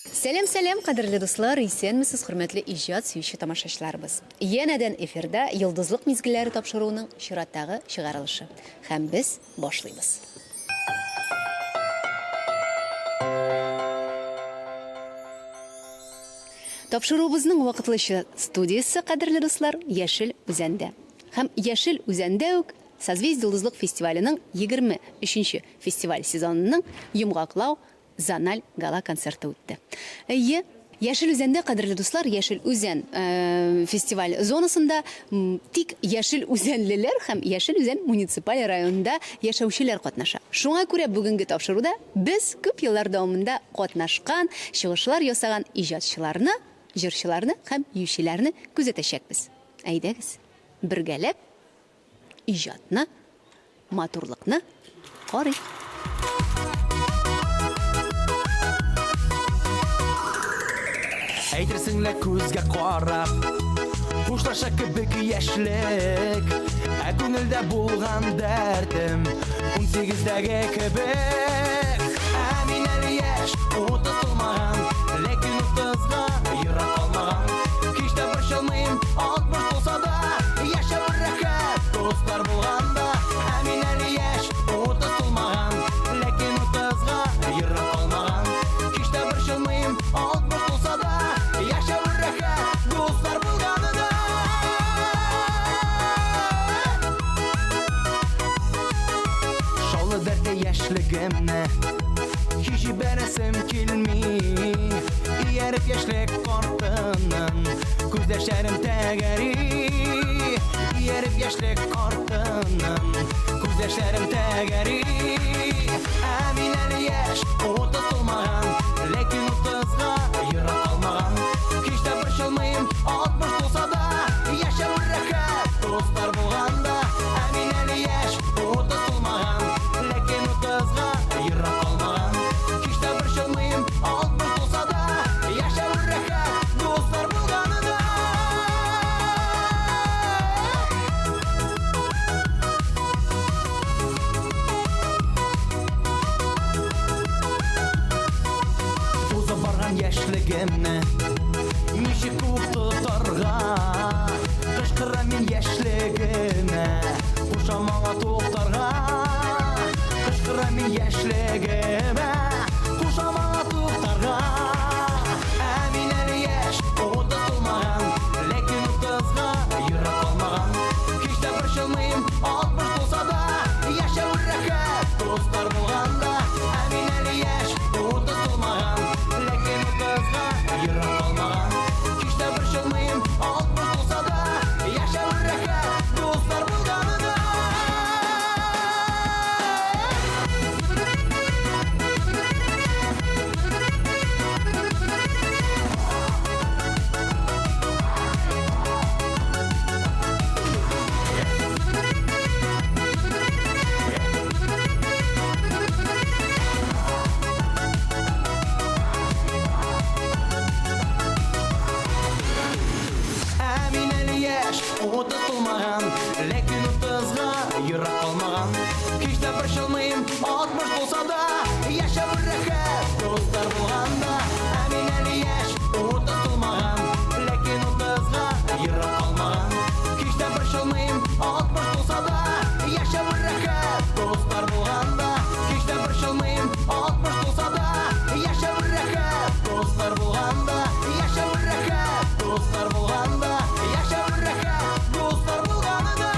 Сәлам, сәлам, кадерле дуслар, исәнмесез, хөрмәтле иҗат сөюче тамашачыларыбыз. Янәдән эфирда Йолдызлык мизгелләре тапшыруының чираттагы чыгарылышы. Һәм без башлыйбыз. Тапшыруыбызның вакытлыча студиясе, кадерле дуслар, Яшел Үзәндә. Һәм Яшел Үзәндә үк Созвездие Йолдызлык фестиваленең 23 нче фестиваль сезонының йомгаклау зональ гала-концерты үтте. Әйе, Яшел Үзәндә, кадерле дуслар, Яшел Үзән фестиваль зонасында тик Яшел Үзәнлеләр һәм Яшел Үзән муниципаль районында яшәүчеләр катнаша. Шуңа күрә бүгенге тапшыруда без күп еллар дәвамында катнашкан, чыгышлар ясаган иҗатчыларны, җырчыларны һәм биючеләрне күзәтәчәкбез. Әйдәгез, бергәләп иҗатны, матурлыкны карыйк. Әйтерсең лә күзгә карап Хушлаша кебек яшьлек Ә күңелдә булган дәртем Унсигездәге кебек Ә мин әле яшь, утыз тулмаган Ләкин утызга ерак калмаган Һич тә борчылмыйм, алтмыш тулса да Яшәве рәхәт, дуслар булганда Ә мин әле яшь, утыз тулмаган Ләкин утызга ерак калмаган Һич тә борчылмыйм, алтмыш тулса да Яшәве рәхәт, дуслар булганда Шаулы дәртле яшьлегемне Һич җибәрәсем килми Ияреп яшьлек картыннан Күз яшьләрем тәгәри Ияреп яшьлек картыннан Күз яшьләрем тәгәри Ә мин әле яшь, утыз тулмаган Ләкин утызга ерак калмаган Һич тә борчылмыйм, алтмыш тулса да Яшәве рәхәт, дуслар булганда Ә мин әле яшь, утыз тулмаган Ләкин утызга ерак калмаган Һич тә борчылмыйм, алтмыш тулса да Яшәве рәхәт, дуслар булганына Узып барган яшьлегемне Ничек куып тотарга Кычкырам мин яшьлегемә Кушам аңа туктарга Кычкырам мин яшьлегемә Кушам аңа туктарга Ә мин әле яшь, утыз тулмаган Ләкин утызга ерак калмаган Һич тә борчылмыйм, алтмыш тулса да Яшәве рәхәт, дуслар булганда Ә мин әле яшь, утыз тулмаган Ләкин утызга ерак калмаган Һич тә борчылмыйм, алтмыш тулса да Яшәве рәхәт, дуслар булганына Ә мин әле яшь, утыз тулмаган, ләкин утызга ерак калмаган. Һич тә борчылмыйм, алтмыш булса да, яшәве рәхәт, дуслар булганда. Ә мин әле яшь, утыз тулмаган, ләкин утызга ерак калмаган. Һич тә борчылмыйм, алтмыш булса да, яшәве рәхәт, дуслар булганда. Һич тә борчылмыйм, алтмыш булса да, яшәве рәхәт, дуслар булганда. Яшәве рәхәт, дуслар булганда. Яшәве рәхәт, дуслар булганда.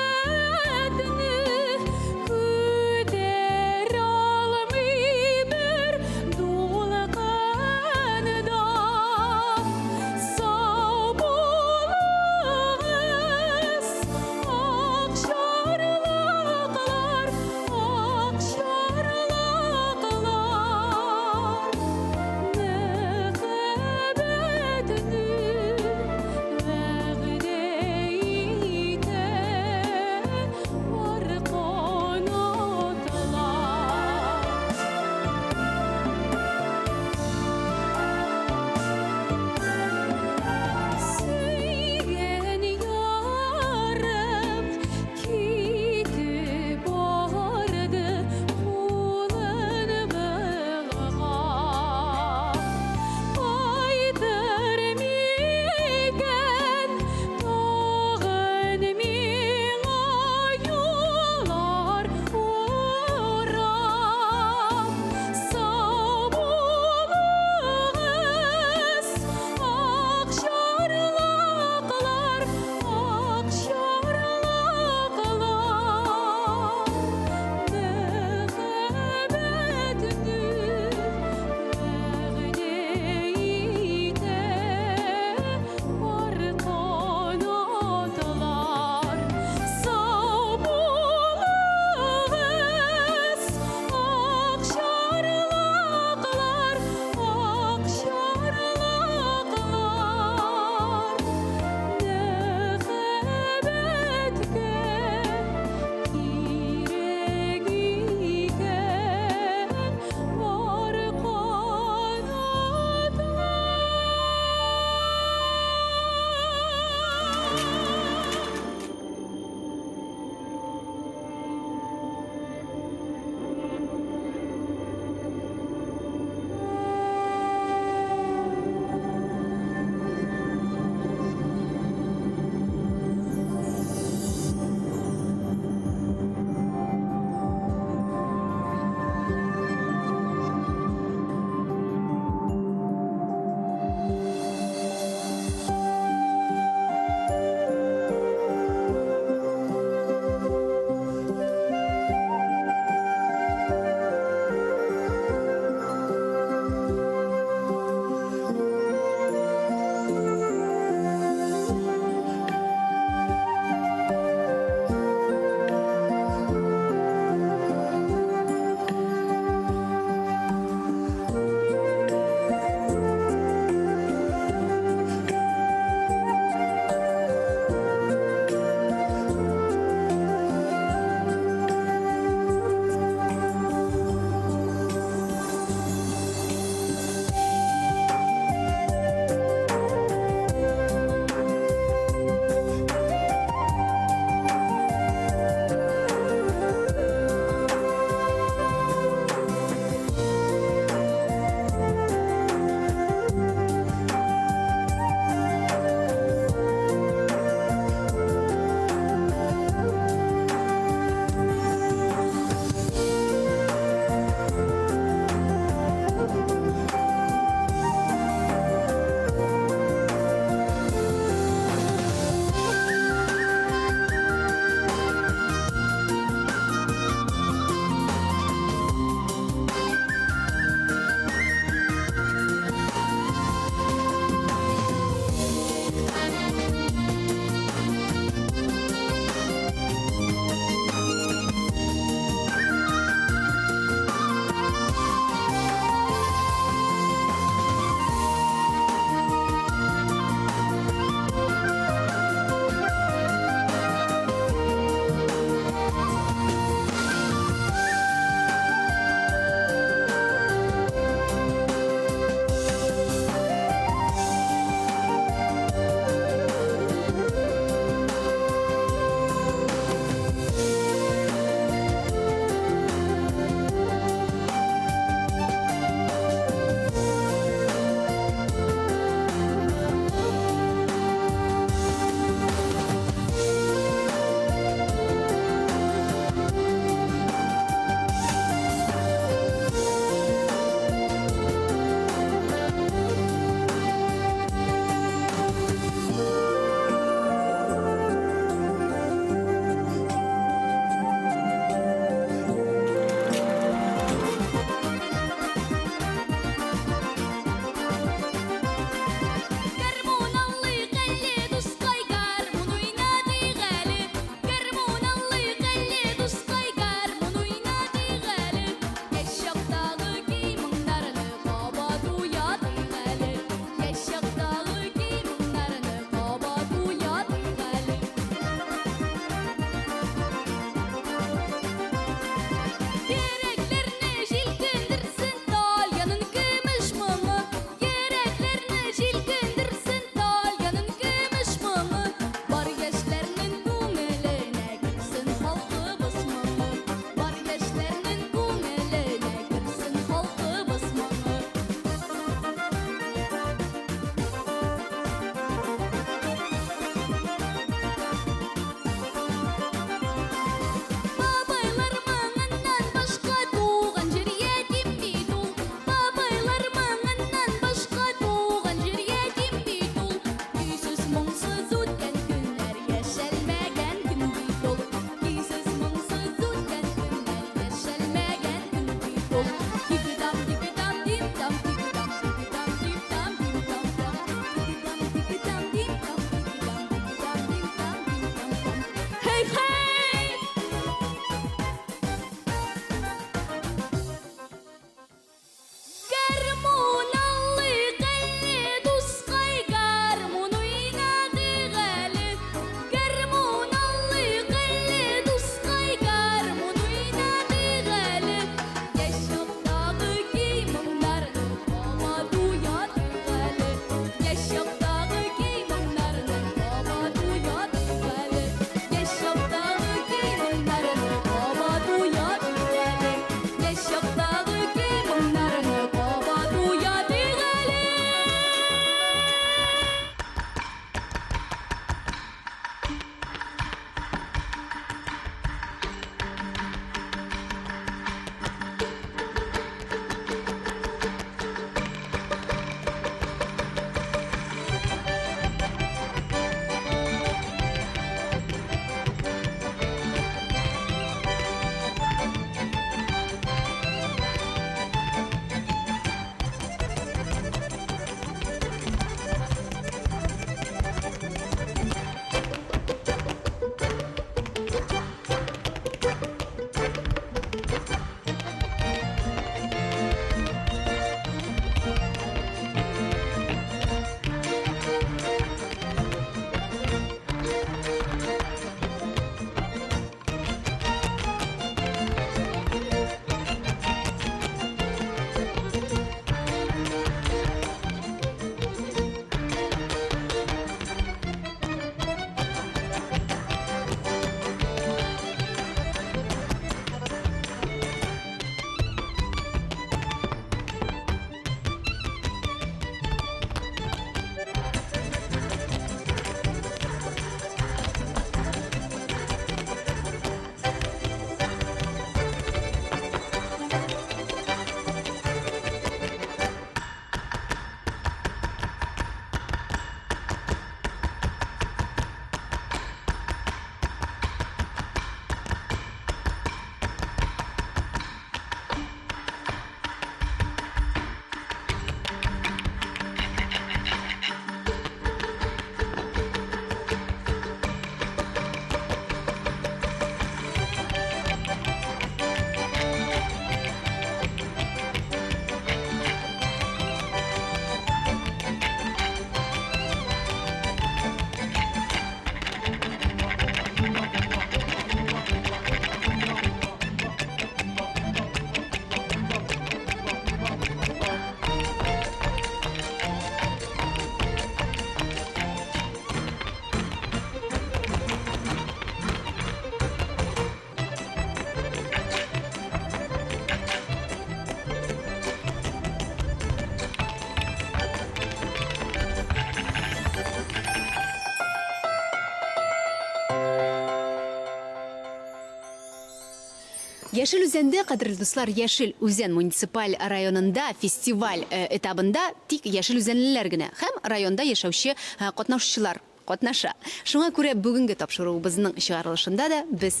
Яшел Үзәндә, кадерле дуслар, Яшел Үзән муниципаль районында фестиваль э, этабында тик яшел үзәнлеләр генә һәм районда яшәүче э, катнашучылар катнаша. Шуңа күрә бүгенге тапшыруыбызның чыгарылышында да без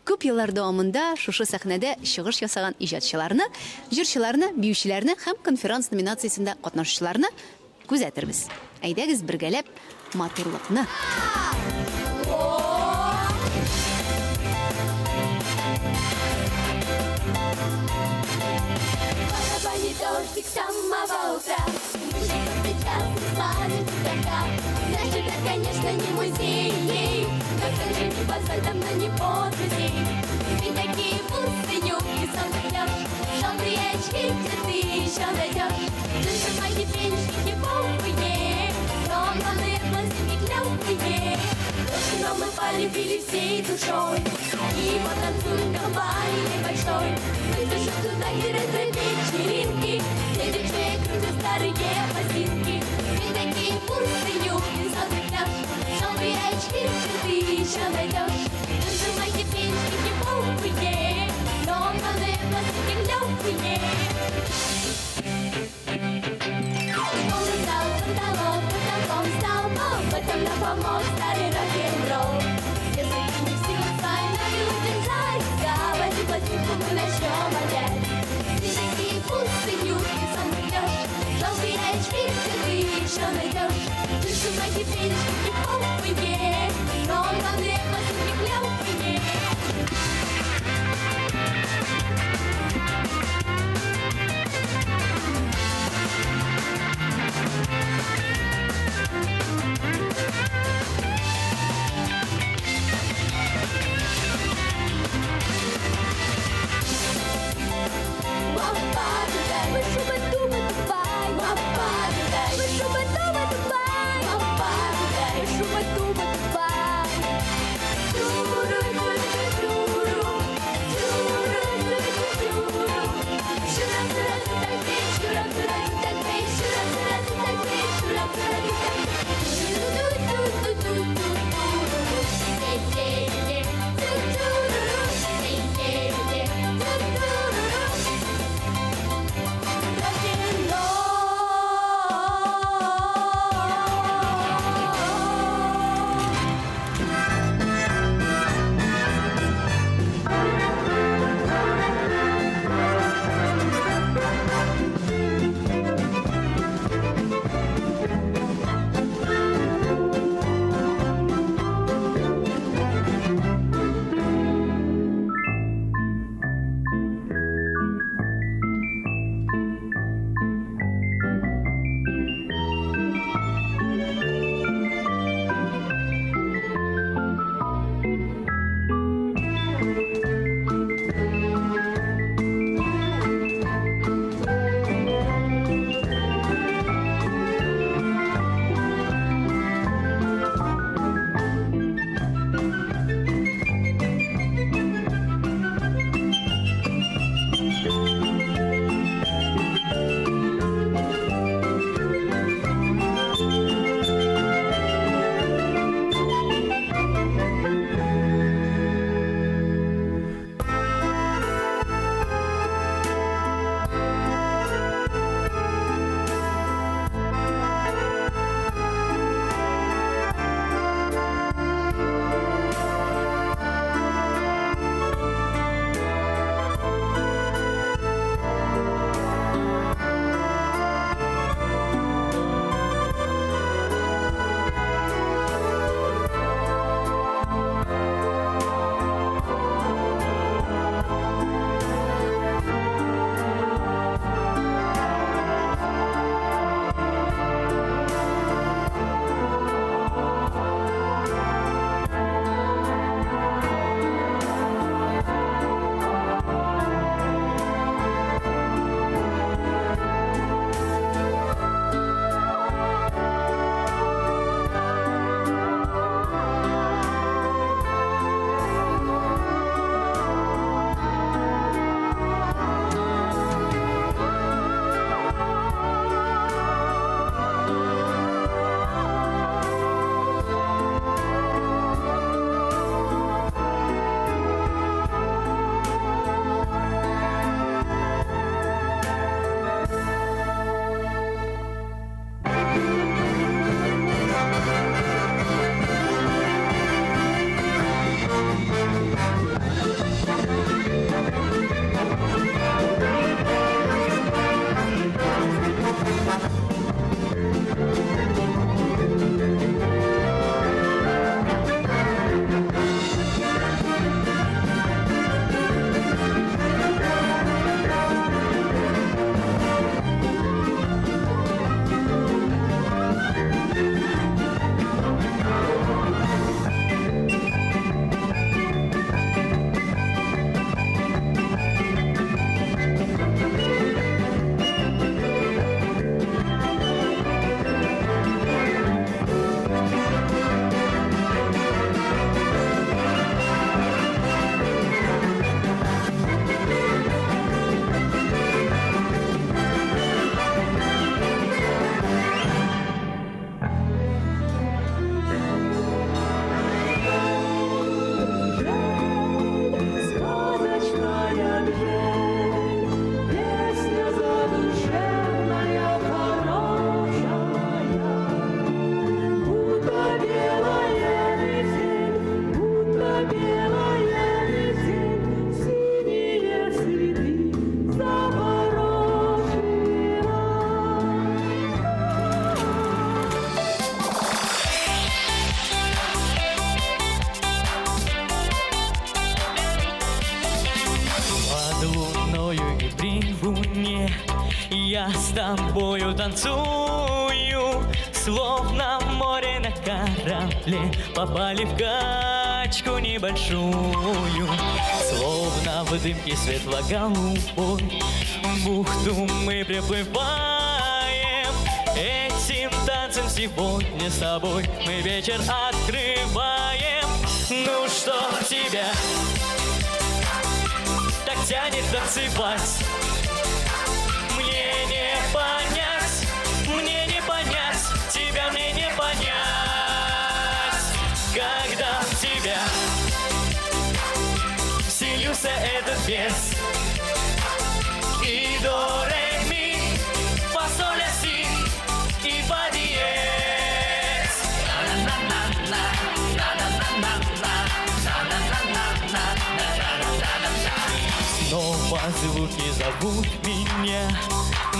күп еллар дәвамында шушы сәхнәдә чыгыш ясаган иҗатчыларны, җырчыларны, биючеләрне һәм конферанс номинациясендә катнашучыларны күзәтербез. Әйдәгез бергәләп матурлыкны. Дождик с самого утра. Мы сейчас не сладит дурака. Наш ребят, конечно, не музей, но все же не позволь нам на него друзей. Ведь такие пустыню и солнце пьешь, желтые очки, где ты еще найдешь. Джинсы, майки, фенечки, хиповые, но главное пластики клевые. Но мы полюбили всей душой, и вот танцуем компанией большой. Мы слышим туда, где ретро-вечеринки, где диджей крутят старые пластинки. Ведь такие пустыню и солнце пляж, желтые очки, где ты еще найдешь. Джинсы, майки, фенечки, хиповые, но главное пластики клевые. Полный зал, потолок, потолком столбом, потом на помог старый рок-н-ролл. Если ты не в силах свои ноги удержать, заводи пластинку, мы начнем опять. Ты такие пустыню, ты сам придешь, желтые очки, где ты еще найдешь. Джинсы, майки, фенечки, хип-хоповые, но главное пластинки клевые. Рок-н-ролл! Я с тобою танцую, словно в море на корабле попали в качку небольшую, словно в дымке светло-голубой в бухту мы приплываем. Этим танцем сегодня с тобой мы вечер открываем. Ну что тебя так тянет танцевать? Мне не понять, мне не понять, тебя мне не понять, когда в тебя вселился этот бес. И до ре ми, фа соль ля си, и фа диез. Снова звуки зовут меня.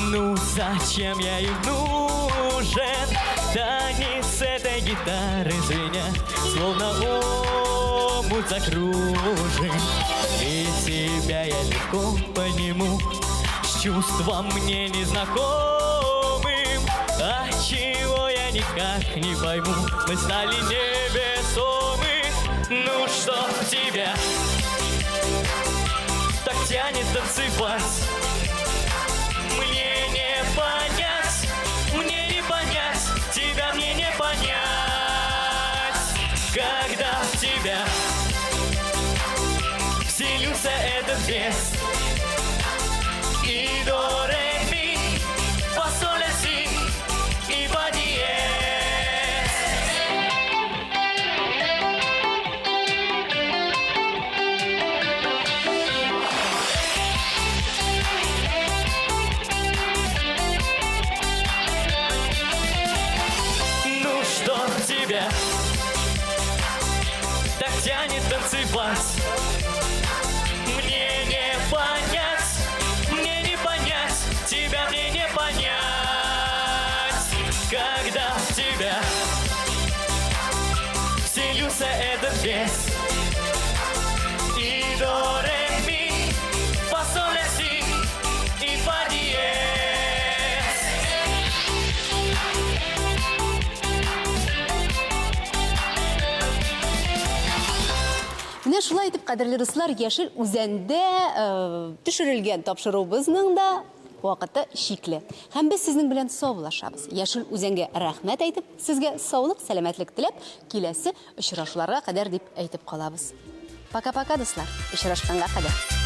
Ну зачем я им нужен? Танец этой гитары звеня, словно омут закружен. И тебя я легко пониму, с чувством мне незнакомым. А чего я никак не пойму, мы стали невесомы. Ну что тебя так тянет танцевать? Мне не понять, мне не понять, тебя мне не понять, когда в тебя вселился этот бес. И до ре ми, фа соль ля си, и фа диез. Ну что тебя так тянет танцевать? Мне не понять, мне не понять, тебя мне не понять, когда в тебя вселился этот бес. И до ре ми, фа соль ля си, и фа диез. Менә шулай итеп, кадерле дуслар, Яшел Үзәндә э, төшерелгән тапшыруыбызның да вакыты чикле. Һәм без сезнең белән саубуллашабыз. Яшел Үзәнгә рәхмәт әйтеп, сезгә саулык, сәламәтлек теләп, киләсе очрашуларга кадәр дип әйтеп калабыз. Пока-пока, дуслар. Очрашканга кадәр.